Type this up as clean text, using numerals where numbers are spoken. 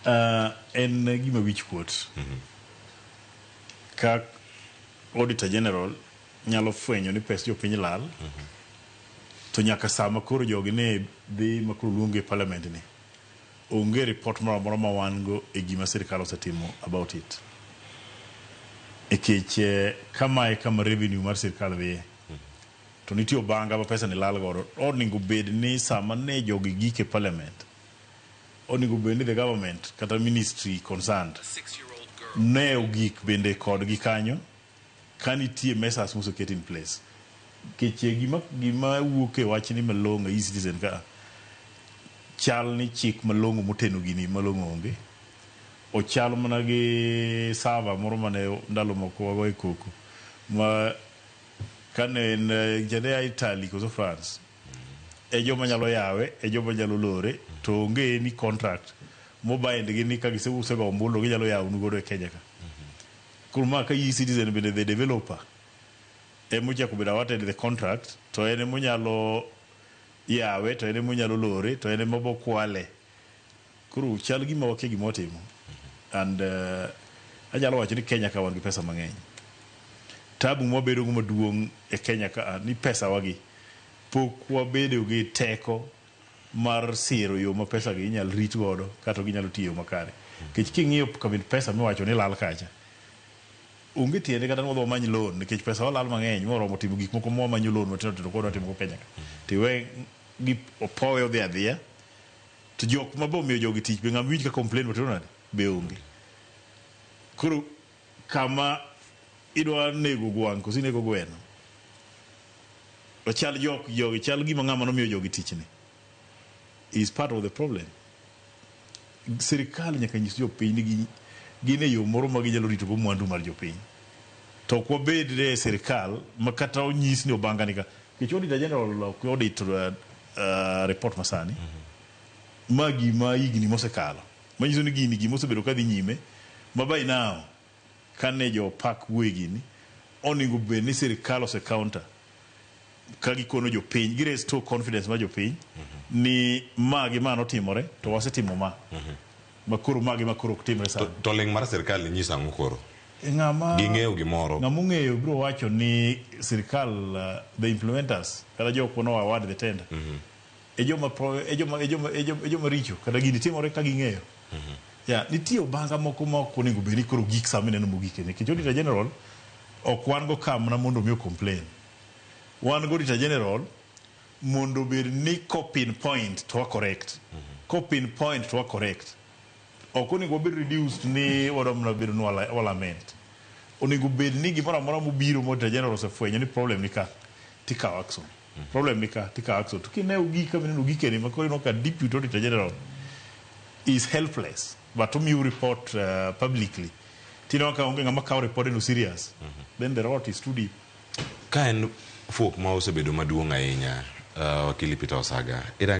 En gima wich kuot ka Auditor General nyalo fwenyo ni pes jopiny lal to nyaka sama koro jogi ne dhi ma koro luonge e parliament ni onge report moro amora ma wan go e gima sirkal osetimo about it. Nikech kamae kama revenue mar sirkal dhiye to nitie obanga ma pesa ni lal godo onego bed ni sama ne jogi gik e parliament onego bed ni the government kata ministry concerned ne ogik bende kodgi kanyo ka nitie measures moseket in place. Nikech gima wuok e wachni malong'o e e-citizen ka chal ni chik malong'o moteno gini malong'o onge. Ochal mana gi server moro mane ndalo moko wagoye koko ma kane en jane Italy koso France e joma nyalo yawe e joma nyalo lore to onge any contract mobind gi ni ka gisego ombulu ginyalo yawo nu godo e Kenya ka. Koro ma ka e-citizen bende the developer emochako bedo awarded the contract to en emonyalo yawe to en emonyalo lore to en ema bokwale. Koro chal gima wakia gima watimo. And anyalo wacho ni Kenya ka wan gi pesa mang'eny. Tabu mwabedo go maduong' e Kenya ka ni pesa wagi pok wabedo gi teko mar siro yo ma pesa gi inyal rit godo kata ginyalo tiyo makare. Nikech king'iyo kamin pesa miwacho ni lal kacha, onge tiende kata ni wadhi wamany loan nikech pesa walal mang'eny moromo timo gik moko mwamanyo loan matindo tindo kod watimo go Kenya ka. Tiwe gi opowe odhi adhiya to jok ma be omiyo jogi tich be ng'ama winj ka complain matimo nade be onge. Koro kama idwa nego gwang' koso inego gweno to chal jok jogi chal gima ng'ama nomiyo jogi tich ni is part of the problem. Sirikal nyaka nyis jopiny ni gin e yo moro ma ginyalo rito go mwandu mar jopiny. To ok wabed e sirikal ma kata onyis ni obanga ni ka. Nikech Auditor General ok audit report masani. Ma gima higni mosekalo. Manyiso ni gini gima osebedo kadhi nyime ma by now kane jo pak wuoye gini onego bed ni sirikal ose counter ka gikono jopiny gi restore confidence mar jopiny ni ma gi ma notimore to wasetimo ma ma koro ma gi ma koro ok timre sani. To ling' mar sirkal ni nyiso ang'o koro? Ng'ama Ging'eyo gimoro. Ng'ama ong'eyo biro wacho ni sirkal the implementers kata jok mano award the tender e joma e joma e joma e joma e joma richo kata gini timore ka ging'eyo. Ya nitie obanga moko ma ok onego bed ni koro gik sama ineno mogik nikech Auditor General ok wan go ka mana mondo mi o complain. Wan go Auditor General mondo obed ni ko pinpoint to wa correct. Ko pinpoint to wa correct. Ok onego wabed reduced ni wadwa mana bedo ni wa lament. Onego bed ni gimoro amora mobiro ma Auditor General osefwenyo ni problem ni ka tikawo action. Problem ni ka tikawo action. To kineno gik kama ineno gikeni ma koro ineno ka Deputy Auditor General is helpless but omiyo report publicly. Tineno ka onge ng'ama kawo report no serious. Then the rot is too deep. Ka en fuok ma osebedo maduong' ahinya, Wakili Peter Osaga,